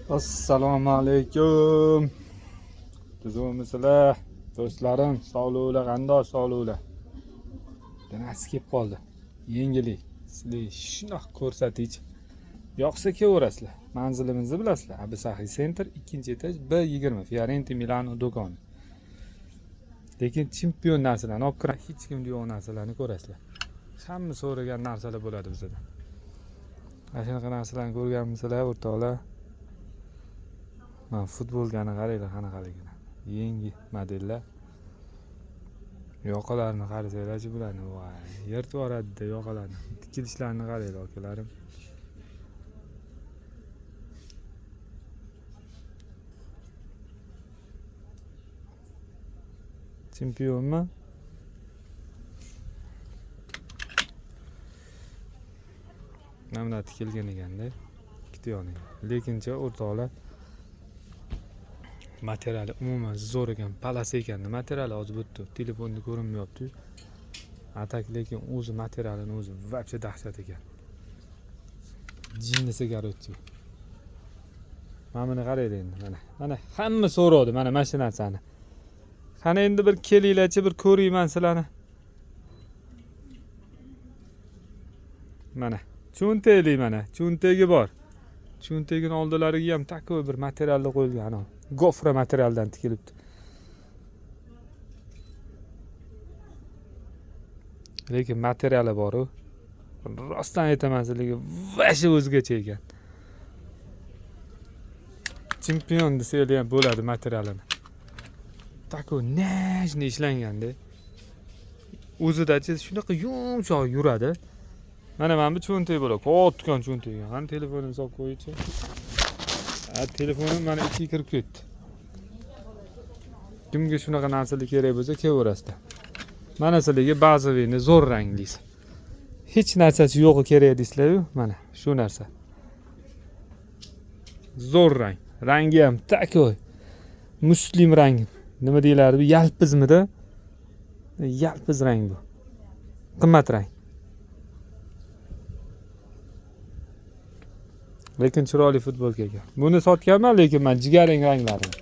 Assalomu alaykum. Tuzukmisizlar, do'stlarim? Sog'liklar qandoq, sog'liklar? Nasi kelib qoldi. Yengillik. Sizlar shundoq ko'rsatich. Yoqsa kelaverasizlar. Manzilimizni bilasizlar. Abisaxiy Center 2-etaj B20 Fiorenti Milano do'koni. Lekin chempion narsalarni olib kiradi. Hech kimda yo'q narsalarni ko'rasizlar. Hamma so'ragan narsalar bo'ladi bizda. Mana shunaqa narsalarni ko'rganmisizlar, o'rtoqlar? Mana futbolkani qaranglar qanaqaligini. Yangi modellar. Yoqalarini qarasanglarchi bularni. Voy, yirtib yuboradi yoqalarni. Tikilishlarini qaranglar akalarim. Chempionmi? Mana bunaqa tikilgan ekanda. Ikkita yoniga. Lekincha o'rtoqlar materiali umuman zo'r ekan, palas ekanda materiali hozir bu yerda telefonda ko'rinmayapti. A так lekin o'zi materialini o'zi вообще dahshat ekan. Jinnisi короче. Mana buni qaranglar endi mana. Mana hamma so'radi mana shu narsani. Qani endi bir kelinglarchi, bir ko'rayman sizlarni. Mana cho'ntakli mana, cho'ntagi bor. Cho'ntagini oldilariga ham такой bir materialda qo'yilgan, ana gofra materialdan tikilibdi. Lekin materiali bor-u. Rostdan aytaman sizlarga, вообще o'zgacha ekan. Chempion desanglar ham bo'ladi materialini. Такой нежный ishlanganda. O'zidachi shunaqa yumshoq yuradi. Mana bu cho'ntak bo'ladi. Kattakon cho'ntak ekan. Qani telefonimni solib qo'ychi. Ha, telefonim mana ichiga kirib ketdi. Kimga shunaqa narsalar kerak bo'lsa kelaverasizlar. Mana sizlarga bazoviyni zo'r ranglisi. Hech narsasi yo'g'i kerak deysizlar-yu, mana shu narsa. Zo'r rang. Rangi ham такой muslim rang. Nima deyiladi bu? Yalpizmidi? Yalpiz rang bu. Qimmat rang. Lekin chiroyli futbolka ekan. Buni sotganman, lekin men jigarrang ranglarini.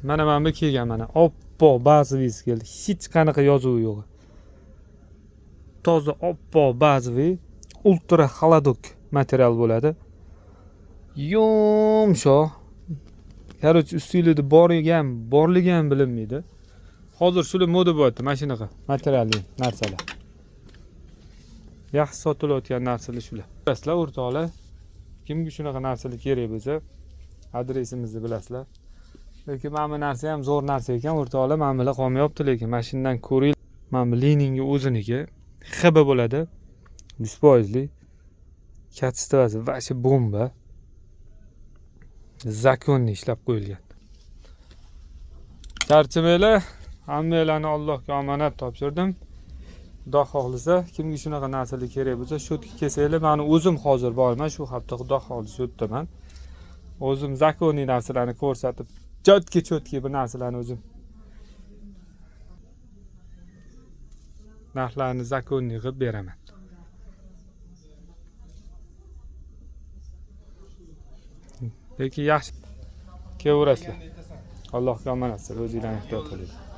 Mana bu kelgan mana oppoq bazoviysi keldi. Hech qanaqa yozuvi yo'q. Toza oppoq bazaviy ultra холодок material bo'ladi. Yumshoq. Короче, ustinglarda borligi ham, borligi ham bilinmaydi. Hozir shular moda bo'lyapti, mana shunaqa materialli narsalar. Yaxshi sotilayotgan narsalar shular. Bilasizlar, o'rtoqlar, kimga shunaqa narsalar kerak bo'lsa, adresimizni bilasizlar. Lekin mana bu narsa ham zo'r narsa ekan, o'rtoqlar, mana bular qolmayapti, lekin mana shundan ko'ring. Mana bu Leninga o'ziniki XB bo'ladi. 100%lik. Качество si вообще bomba. Законный ishlab qo'yilgan. Charchamanglar, hammanglarni Allohga omonat topshirdim. Xudo xohlasa, kimga shunaqa narsalar kerak bo'lsa, shu yerga kelsanglar, mani o'zim hozir borman, shu hafta Xudo xohlasa shu yerdaman. O'zim законный narsalarni ko'rsatib, чётко bir narsalarni o'zim narxlarni законный qilib beraman. Lekin yaxshi kelaverasizlar. Allohga omonat, sizlar o'zinglarni ehtiyot qilinglar.